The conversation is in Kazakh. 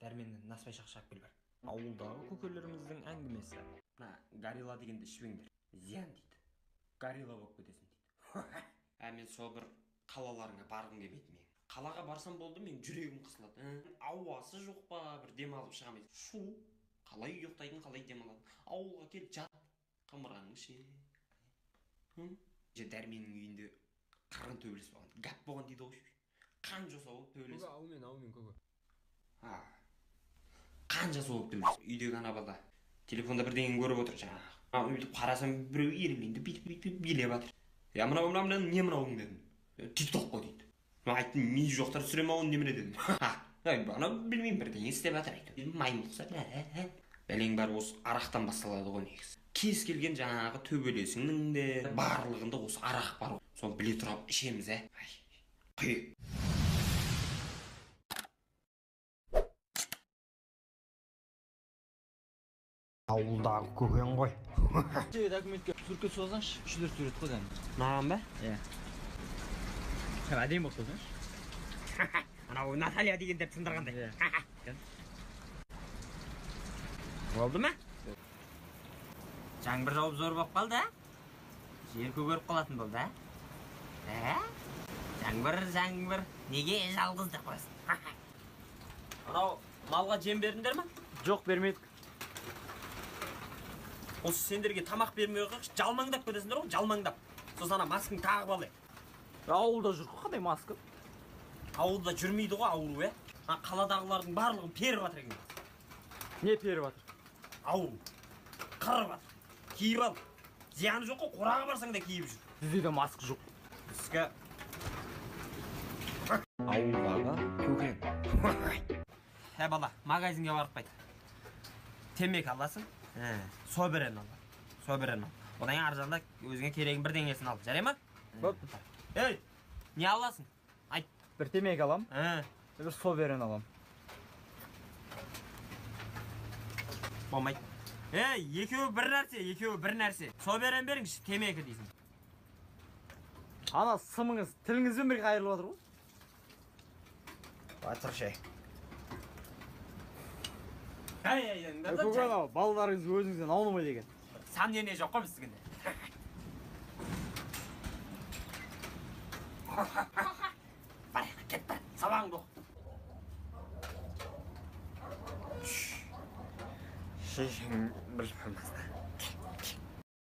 Дәрменнен насыбай шақшақ кел бар. Ауылдағы көкелеріміздің әңгімесі. Мына горилла дегенді ішпеңдер. Зиян дейді. Горилла болып кетесің дейді. Ә, мен сол бір қалаларыңа барғым келмейді мен. Қалаға барсам болды, мен жүрегім қысылады. Ауасы жоқ па, бір демалып шыға алмайсың. Шу. Қалай ұйықтайтын, қалай демалатын. Ауылға кел, жат. Қымырғаның ше. Дәрменнің үйінде қырғын төбелес болған. Гәп болған дейді ғой. Қан жоса болып төбелес. Көке, аумен, аумен, көке. Қан жоса болып төбелес. Үйдегі ана бала телефонда бірдеңені көріп отыр жаңағы. Бүйтіп қарасам, біреу ерілмейді, бүйтіп билеп жатыр. Я мынау, мынау, мынау, не мынауың дедім. Тикток қой дейді. Мен айттым, ми жоқтар түсіре ма оны немене дедім. Ана білмеймін, бірдеңе істеп жатыр әйтеуір. Маймыл ұқсап. Бәлең бәрі осы арақтан басталады ғой негізі. Кез келген жаңағы төбелесіңнің де барлығында осы арақ бар ғой. Соны біле тұра ішеміз, ә? Құй. Ауылдағы көкең ғой. Документке суретке түсіп алсаңшы, 3-4 сурет қой кәдімгі. Маған ба? Иә. Әдемі болып салсаңшы. Анау Наталья деген деп сындырғандай. Иә. Болды ма? Жаңбыр жауып зор болып қалды, а? Жер көгеріп қалатын болды, а? Ә? Жаңбыр, жаңбыр, неге жалғыз деп қоясың? Анау малға жем бердіңдер ма? Жоқ, бермедік. Осы сендерге тамақ бермей қойғаш, жалмаңдап кетесіңдер ғой, жалмаңдап. Сосын ана маскаңды тағып алайық. Ауылда жүр ғой, қандай маска? Ауылда жүрмейді ғой ауру, ә? Ана қаладағылардың барлығын періп жатыр екен. Не періп жатыр? Ауру. Қырып жатыр. Киіп ал. Зияны жоқ қой, қораға барсаң да киіп жүр. Бізде де маска жоқ. Бізге Ауылдағы көкең. Ә, бала, магазинге барып қайт. Темекі аласың, соберен ал. Соберен ал. Одан кейін ар жағында өзіңе керегін бірдеңесін ал. Жарай ма? Бопты. Ей, не аласың? Айт. Бір темекі алам, бір соберен алам. Болмайды. Ей, екеуі бір нәрсе, екеуі бір нәрсе. Соберен беріңізші, темекі дейсің. Ана сымыңыз тіліңізбен бірге айырылып жатыр ғой. Батыр шай. Ай, ай, ай, Көке, анау балаларыңыз өзіңізден аунамайды екен. Сомнение жоқ қой біздікінде. Бар, кет бар, сабағыңды оқы. Шешең біліп қалмасын.